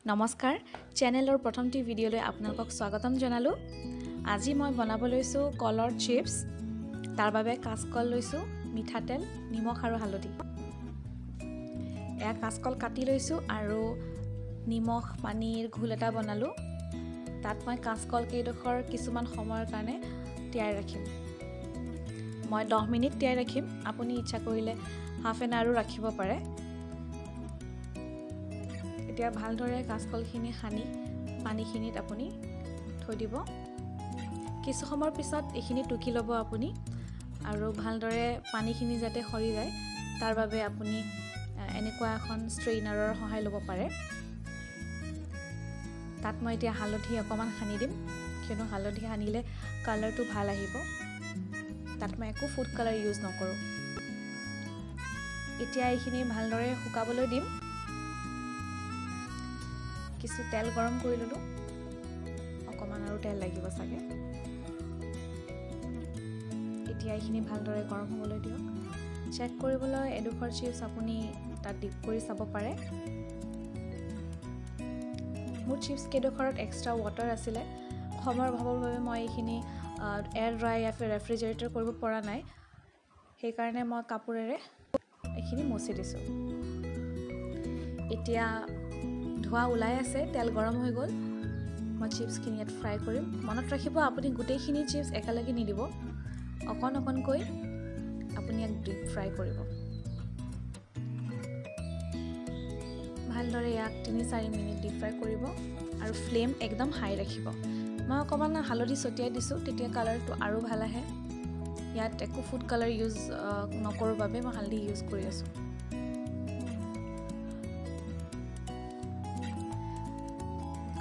নমস্কাৰ, চেনেলৰ প্ৰথমটি ভিডিঅ'লৈ আপোনালোকক স্বাগতম জনালোঁ। আজি মই বনাব লৈছোঁ কলৰ চিপছ। তাৰ বাবে কাচকল লৈছোঁ, মিঠাতেল, নিমখ আৰু হালধি। এয়া কাচকল কাটি লৈছোঁ আৰু নিমখ পানীৰ ঘোল এটা বনালোঁ। তাত মই কাচকল কেইডোখৰ কিছুমান সময়ৰ কাৰণে তিয়াই ৰাখিম। মই 10 মিনিট তিয়াই ৰাখিম। আপুনি ইচ্ছা কৰিলে হাফ এন আৱাৰো ৰাখিব পাৰে। এতিয়া ভালদৰে কাচকলখিনি সানি পানীখিনিত আপুনি থৈ দিব। কিছু সময়ৰ পিছত এইখিনি টুকি ল'ব আপুনি আৰু ভালদৰে পানীখিনি যাতে সৰি যায়, তাৰ বাবে আপুনি এনেকুৱা এখন ষ্ট্ৰেইনাৰৰ সহায় ল'ব পাৰে। তাত মই এতিয়া হালধি অকণমান সানি দিম, কিয়নো হালধি সানিলে কালাৰটো ভাল আহিব। তাত মই একো ফুড কালাৰ ইউজ নকৰোঁ। এতিয়া এইখিনি ভালদৰে শুকাবলৈ দিম। কিছু তেল গৰম কৰি ল'লোঁ। অকণমান আৰু তেল লাগিব চাগে। এতিয়া এইখিনি ভালদৰে গৰম হ'বলৈ দিয়ক। চেক কৰিবলৈ এডোখৰ চিপছ আপুনি তাত ডিপ কৰি চাব পাৰে। মোৰ চিপছ কেইডোখৰত এক্সট্ৰা ৱাটাৰ আছিলে। সময়ৰ অভাৱৰ বাবে মই এইখিনি এয়াৰ ড্ৰাই या फिर ৰেফ্ৰিজাৰেটৰ কৰিব পৰা নাই। সেইকাৰণে মই কাপোৰেৰে এইখিনি মচি দিছোঁ। এতিয়া ধোঁৱা ওলাই আছে, তেল গৰম হৈ গ'ল। মই চিপছখিনি ইয়াত ফ্ৰাই কৰিম। মনত ৰাখিব, আপুনি গোটেইখিনি চিপছ একেলগে নিদিব। অকণ অকণকৈ আপুনি ইয়াক ডিপ ফ্ৰাই কৰিব। ভালদৰে ইয়াক 3-4 মিনিট ডিপ ফ্ৰাই কৰিব আৰু ফ্লেম একদম হাই ৰাখিব। মই অকণমান হালধি ছটিয়াই দিছোঁ, তেতিয়া কালাৰটো আৰু ভাল আহে। ইয়াত একো ফুড কালাৰ ইউজ নকৰোঁ বাবে মই হালধি ইউজ কৰি আছোঁ।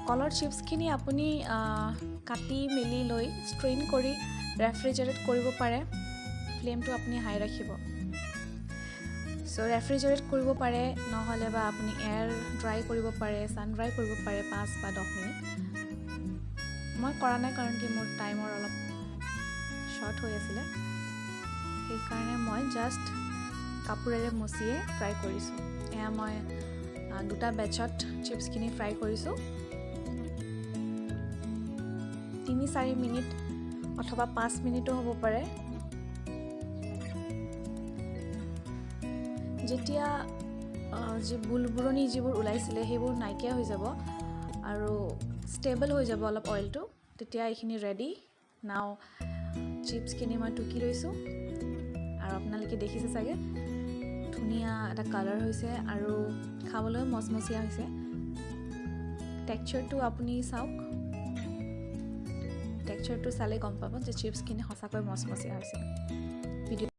কলৰ চিপছখিনি আপুনি কাটি মেলি লৈ ষ্ট্ৰেইন কৰি ৰেফ্ৰিজাৰেট কৰিব পাৰে। ফ্লেমটো আপুনি হাই ৰাখিব। চ' ৰেফ্ৰিজাৰেট কৰিব পাৰে, নহ'লে বা আপুনি এয়াৰ ড্ৰাই কৰিব পাৰে, ছান ড্ৰাই কৰিব পাৰে 5 বা 10 মিনিট। মই কৰা নাই, কাৰণ কি মোৰ টাইমৰ অলপ শ্বৰ্ট হৈ আছিলে। সেইকাৰণে মই জাষ্ট কাপোৰেৰে মচিয়ে ফ্ৰাই কৰিছোঁ। এয়া মই দুটা বেটছত চিপছখিনি ফ্ৰাই কৰিছোঁ। 3-4 মিনিট অথবা 5 মিনিটো হ'ব পাৰে। যেতিয়া যি বুৰবুৰণি যিবোৰ ওলাইছিলে, সেইবোৰ নাইকিয়া হৈ যাব আৰু ষ্টেবল হৈ যাব অলপ অইলটো, তেতিয়া এইখিনি ৰেডি। নাও চিপছখিনি মই টুকি লৈছোঁ আৰু আপোনালোকে দেখিছে চাগে, ধুনীয়া এটা কালাৰ হৈছে আৰু খাবলৈও মচমচীয়া হৈছে। টেক্সচাৰটো আপুনি চাওক। টেক্সচাৰটো চালে গম পাব যে চিপছখিনি সঁচাকৈ মচমচীয়া হৈছে। ভিডিঅ'